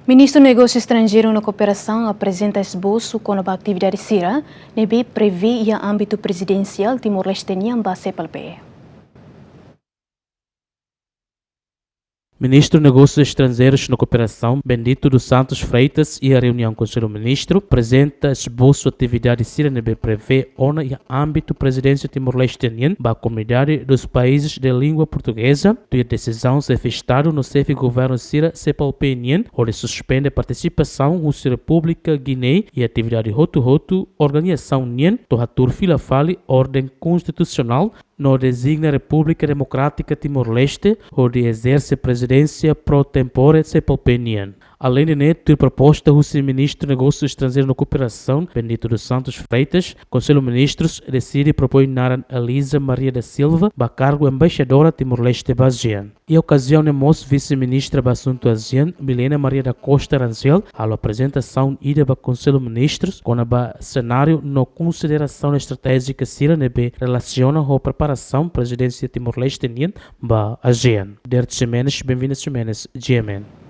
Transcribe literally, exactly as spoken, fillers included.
Ministru Negósiu Estranjeiru no Kooperasaun aprezenta esbosu kona-ba atividade sira ne'ebé prevee iha ámbitu prezidensiál Timor-Leste nian ba CPLP. Ministru Negósius Estranjeirus no Kooperasaun, Bendito dos Santos Freitas, iha reuniaun Konsellu Ministru, aprezenta esbosu atividade sira ne'ebé prevee ona iha ámbitu Prezidénsia Timor-Leste nian ba Comunidade dos Países de Língua Portuguesa, tuir desizaun Xefe Estadu no Xefe Governu sira CPLP nian, hodi suspende partisipasaun husi Repúblika Guiné iha atividade hotu-hotu organizasaun nian, to'o hatuur fila fali orden konstitusionál no dezigna Repúblika Demokrátika Timor-Leste hodi ezerse prezidénsia pro tempore CPLP nian. Aleinde ne'e, tuir proposta husi Ministru Negósius Estranjeirus no Kooperasaun, Bendito dos Santos Freitas, Konsellu Ministrus deside propoin naran Elisa Maria da Silva ba kargu Embaixadora Timor-Leste ba ASEAN. Iha okaziaun ne'e mós Vise-Ministra ba Asuntu ASEAN, Milena Maria da Costa Rangel, halo aprezentasaun ida ba Konsellu Ministrus kona-ba senáriu no konsiderasaun estratéjika sira ne'ebé relasiona ho preparasaun Prezidénsia Timor-Leste nian ba ASEAN. Derek Ximenes, Benvinda Ximenes, GMN.